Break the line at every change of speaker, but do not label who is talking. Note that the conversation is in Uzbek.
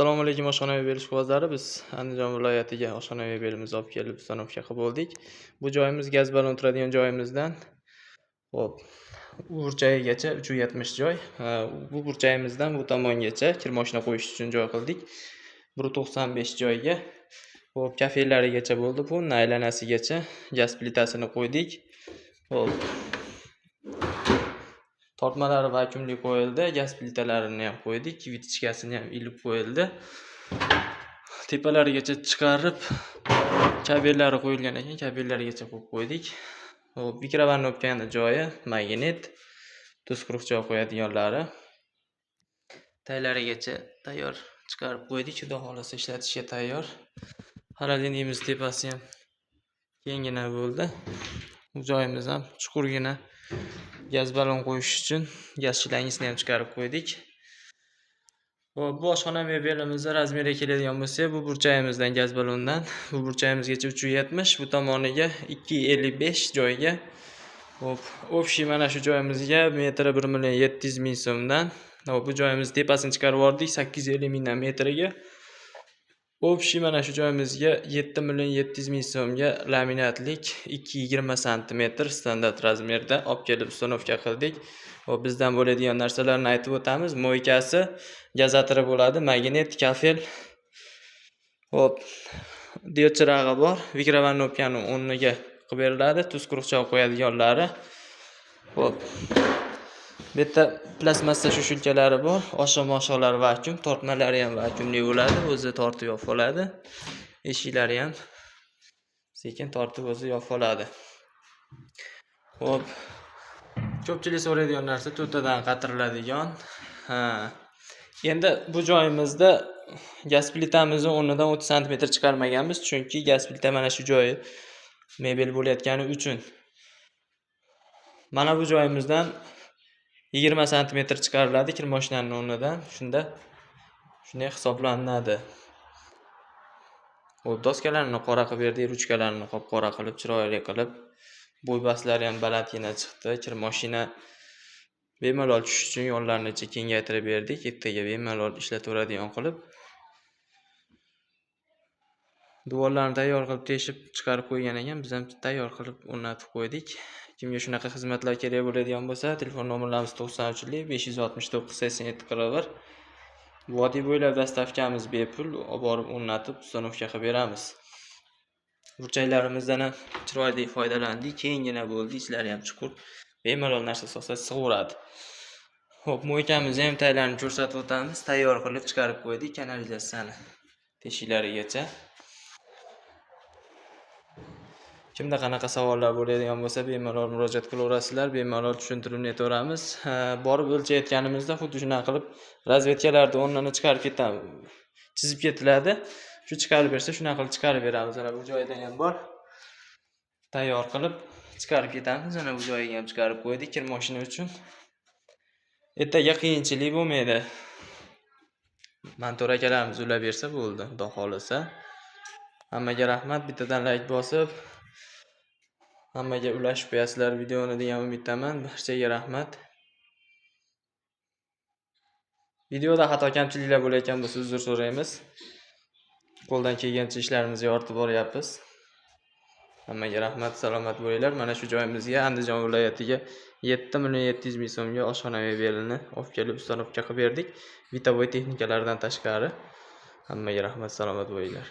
Assalomu alaykum, oshxona mebel ishqibozlari. Biz Andijon viloyatiga oshxona mebelimizni olib kelib установка qilib bo'ldik. Bu joyimiz gaz balon turadigan joyimizdan, xo'p, u burchagigacha 370 joy. Bu burchagimizdan bu tomongacha kir moshina qo'yish uchun joy qildik. 1.95 joyga. Xo'p, kafellarigacha bo'ldi. Buni aylanasigacha gaz plitasini qo'ydik. Xo'p. Tortmalari vakuumli qo'yildi, gaz plitalarini ham qo'ydik, vitichkasini ham ilib qo'yildi. Tepalarigacha chiqarib, kabellari qo'yilgan ekan, kabellarigacha qo'yib qo'ydik. Xo'p, mikrovolnovkani joyi, magnit, tuz quruq choy qo'yadiganlari. Taylarigacha tayyor chiqarib qo'ydik. Xudo xohlasa, ishlatishga tayyor. Холодильник imiz tepasi ham kenggina bo'ldi. Bu joyimiz ham chuqurgina, gaz balon qo'yish uchun gaz shlangisini ham chiqarib qo'ydik. Xo'p, bu oshxona mebelimizni razmeriga keladigan bo'lsak, bu burchagimizdan, gaz balondan bu burchagimizgacha 370, bu tomoniga 2.55 joyga. Xo'p, общий mana shu joyimizga metri 1 million 700 ming so'mdan. Xo'p, bu joyimizni tepasini chiqarib yubordik 850 mingdan metriga. Общий mana shu joyimizga 7 million 700 ming so'mga laminatlik 2.20 santimetr standart razmerda olib kelib установка qildik. Xo'p, bizdan bo'ladigan narsalarni aytib o'tamiz. Мойка si gaz atiri bo'ladi, magnit, kafel. Xo'p, diod chirog'i bor, mikrovolnovkani o'rniga qilib beriladi, tuz quruq choy qo'yadiganlari. Xo'p. Bu yerda plastmassa сушилка lari bor, oshiq moshiqlar vakuum, tortmalari ham vakuumli bo'ladi, o'zi tortib yopib oladi. Eshiklari ham sekin tortib o'zi yopib oladi. Xo'p. Ko'pchilik so'raydigan narsa, to'rttadan qatiriladigan. Ha. Endi bu joyimizda gaz plitamizni o'rnidan 30 santimetr chiqarmaganmiz, chunki gaz plita mana shu joyi mebel bo'layotgani uchun. Mana bu joyimizdan 20 santimetr chiqariladi kir moshinani o'rnidan. Shunda shunday hisoblanadi. Xo'p, doskalarini qora qilib berdik, ruchkalarini qop-qora qilib, chiroyli qilib. Bo'y-bastlari ham balandgina chiqdi. Kir moshina bemalol tushish uchun yonlarini kengaytirib berdik. Ertaga bemalol ishlataveradigan qilib. Devorlarni tayyor qilib teshib chiqarib qo'ygan ekan, biz ham tayyor qilib o'rnatib qo'ydik. Kimga shunaqa xizmatlar kerak bo'ladigan bo'lsa, telefon nomerlarimiz 93 569 87 41. Vodiy bo'ylab доставка miz bepul, olib borib o'rnatib, установка qilib beramiz. Burchaklarimizdan ham chiroyli foydalandik, kenggina bo'ldi, ichlari ham chuqur. Bemalol narsa solsa sig'averadi. Xo'p, мойка mizni ham taylarini ko'rsatib o'tamiz. Tayyor qilib chiqarib qo'ydik kanalizatsiyani teshiklarigacha. Kimda qanaqa savollar bo'ladigan bo'lsa, bemalol murojaat qilaverasizlar, bemalol tushuntirib netaveramiz. Borib o'lchayotganimizda xuddi shunaqa qilib razvedkalarni o'rnini chiqarib ketamiz. Chizib ketiladi. Shu chiqarib bersa, shunaqa qilib chiqarib beramiz. Mana bu joyidan ham bor. Tayyor qilib chiqarib ketamiz. Mana bu joyiga ham chiqarib qo'ydik kir mashina uchun. Ertaga qiyinchilik bo'lmaydi. Montor akalarimiz ulab bersa bo'ldi, Xudo xohlasa. Hammaga rahmat, bittadan layk bosib, hammaga ulashib qo'yasizlar videoni degan umiddaman. Barchaga rahmat. Videoda xato kamchiliklar bo'layotgan bo'lsa, uzr so'raymiz. Qo'ldan kelgancha ishlarimizni yoritib boryapmiz. Hammaga rahmat, salomat bo'linglar. Mana shu joyimizga, Andijon viloyatiga 7 million 700 ming so'mga oshxona mebelini olib kelib установка qilib berdik. Бытовой texnikalardan tashqari. Hammaga rahmat, salomat bo'linglar.